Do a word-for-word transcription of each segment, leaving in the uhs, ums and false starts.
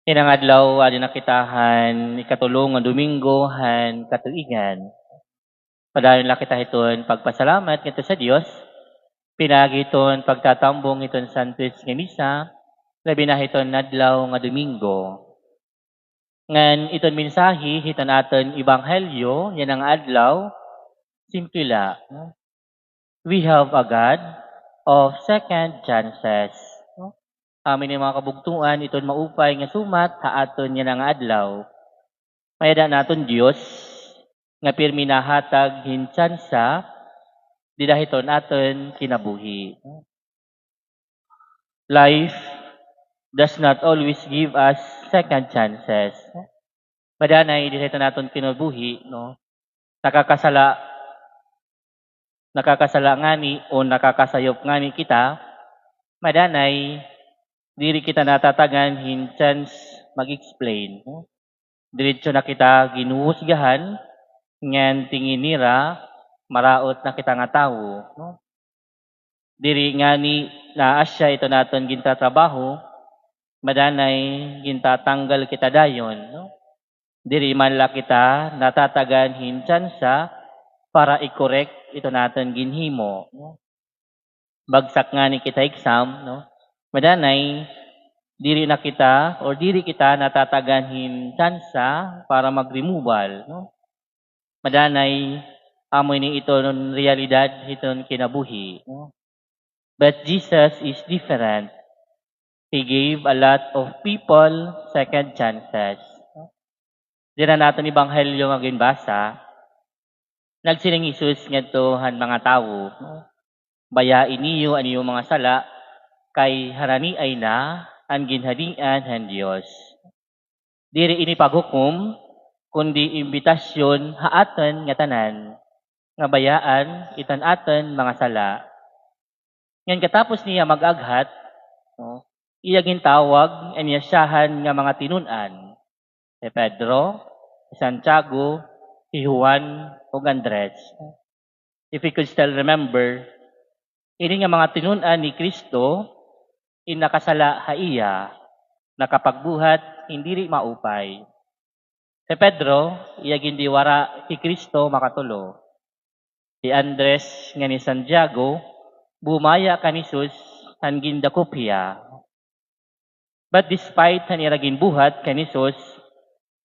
Ini nga adlaw, adi na kita han ikatulo nga Domingo han katuigan. Padayon la kita hiton pagpasalamat ngadto sa Dios, pinaagi hiton pagtatambong hiton Santos nga Misa, labi na hiton adlaw nga Domingo. Ngan iton mensahe hiton aton ebanghelyo yana nga adlaw, simple la, no? We have a God of second chances, no? Amo ini, mga kabugtoan, iton maupay nga sumat ha aton yana nga adlaw. May-ada naton Dios nga pirmi nahatag hin tsansa dida hiton aton kinabuhi. Life does not always give us second chances. Madanay dida hiton aton kinabuhi, no? Nakakasala, nakakasala ngani o nakakasayop ngani kita, madanay diri kita natatagan hin chance mag-explain, no? Diretso na kita ginhuhusgahan, ngan tingin nira maraot na kita nga tawo, no? Diri ngani naasya iton aton gintatrabaho, madanay gintatanggal kita dayon, no? Diri man la kita natatagan hin tsansa para i-correct iton aton ginhimo, no? Bagsak ngani kita exam, no? Madanay, diri na kita, or diri kita natatagan hin tsansa para mag-removal, no? Madanay, amo ini iton realidad hiton kinabuhi, no? But Jesus is different. He gave a lot of people second chances. Dida han aton ebanghelyo nga ginbasa, nagsiring Jesus ngadto han mga tawo, no? Bayai niyo an iyo mga sala, kay haraniay na an ginhadian han Dios. Diri ini paghukom, kundi imbitasyon ha aton ngatanan nga bayaan iton aton mga sala. Ngan katapos niya mag-aghat, no, iya gintawag an iya syahan nga mga tinun-an, hi Pedro, hi Santiago, hi Juan, ug Andres. If we could still remember, ini nga mga tinun-an ni Cristo, in nakasala ha iya, nakapagbuhat hin diri maupay. Hi Pedro, iya gindiwara hi Cristo makatulo. Hi Andres ngan hi Santiago, bumaya kan Jesus han gindakop hiya. But despite han ira ginbuhat kan Jesus,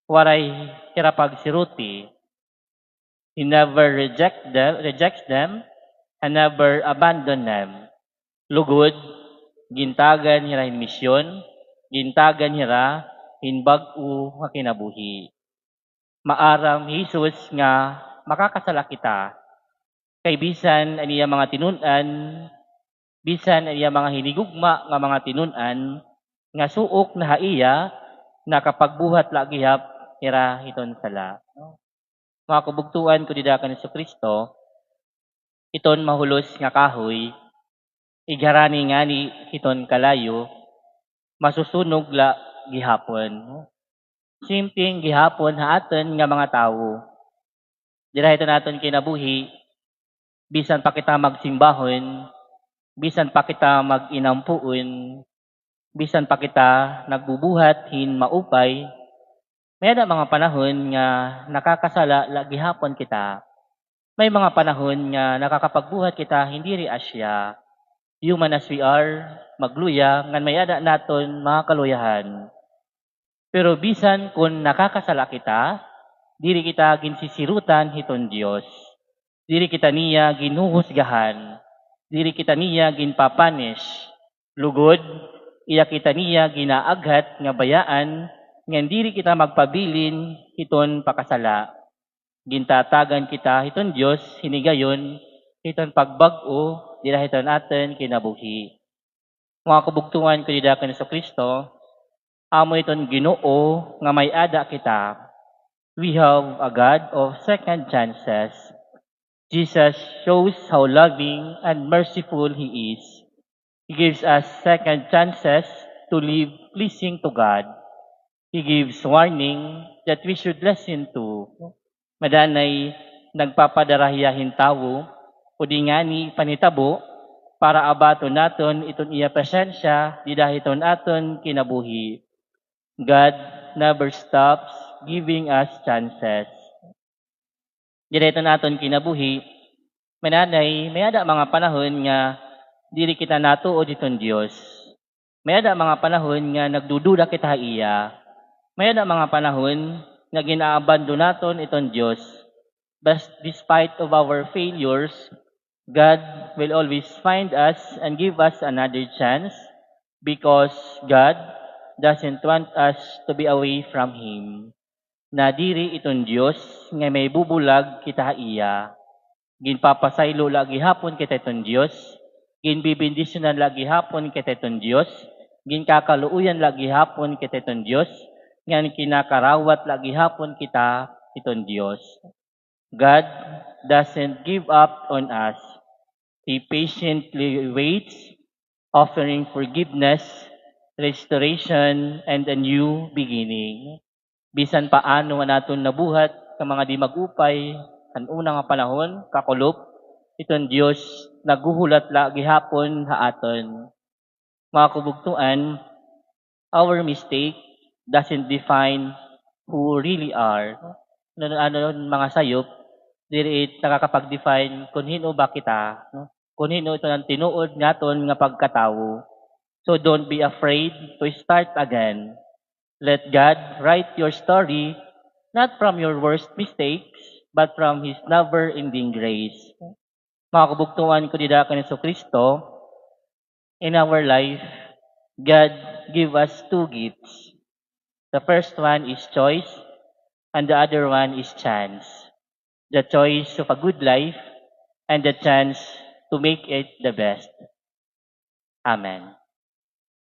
waray hira pagsiruti. He never reject them, rejects them, and never abandon them. Lugod, gintagan hira hin misyon, gintagan hira hin bag-o nga kinabuhi. Maaram hi Jesus nga makakasala kita. Kay bisan an iya mga tinun-an, bisan an iya mga hinigugma nga mga tinun-an, nga suok na ha iya, nakapagbuhat la gihap hira hiton sala. Mga kabugtoan ko dida kan Jesucristo, iton mahulos nga kahoy, igharani ngani hiton kalayo, masusunog la gihapon. Same thing gihapon ha aton nga mga tawo. Dida hiton aton kinabuhi, bisan pa kita magsimbahon, bisan pa kita mag-inampuon, bisan pa kita nagbubuhat hin maupay, may-ada mga panahon nga nakakasala la gihapon kita. May mga panahon nga nakakapagbuhat kita hin diri asya. Human as we are, magluya ngan may-ada naton mga kaluyahan. Pero bisan kon nakakasala kita, diri kita ginsisirutan hiton Dios. Diri kita niya ginhuhusgahan. Diri kita niya ginpa-punish. Lugod, iya kita niya ginaaghat nga bayaan ngan diri kita magpabilin hiton pakasala. Gintatagan kita hiton Dios hin higayon hiton pagbag-o dida hiton aton kinabuhi. Mga kabugtoan ko dida kan Jesucristo, amo iton Ginoo nga may-ada kita. We have a God of second chances. Jesus shows how loving and merciful He is. He gives us second chances to live pleasing to God. He gives warning that we should listen to. Madanay, nagpapadara hiya hin tawo, o di ngani panhitabo, para abaton naton iton iya presensya dida hiton aton kinabuhi. God never stops giving us chances. Diri iton aton kinabuhi, may-ada, may-ada mga panahon nga diri kita natuod hiton Dios. May-ada mga panahon nga nagdududa kita ha iya. May-ada mga panahon nga gin-aabandon naton iton Dios. But despite of our failures, God will always find us and give us another chance because God doesn't want us to be away from Him. Nadiri iton Dios nga may bubulag kita ha iya. Ginpapasaylo la gihapon kita iton Dios, ginbibendisyonan la gihapon kita iton Dios, ginkakaluoyan la gihapon kita iton Dios, ngan kinakarawat la gihapon kita iton Dios. God doesn't give up on us. He patiently waits, offering forgiveness, restoration, and a new beginning. Bisan pa ano an aton nabuhat nga mga di mag-upay han una nga panahon, kakulop, iton Dios naghuhulat la gihapon ha aton. Mga kabugtoan, our mistake doesn't define who we really are. Ano, ano, mga sayop, diri it nakakapag-define kun hin-o ba kita, no? Kun hin-o iton an tinuod naton nga pagkatawo. So don't be afraid to start again. Let God write your story, not from your worst mistakes, but from His never-ending grace. Mga kabugtoan ko dida kan Jesucristo, in our life, God give us two gifts. The first one is choice, and the other one is chance. The choice of a good life, and the chance to make it the best. Amen.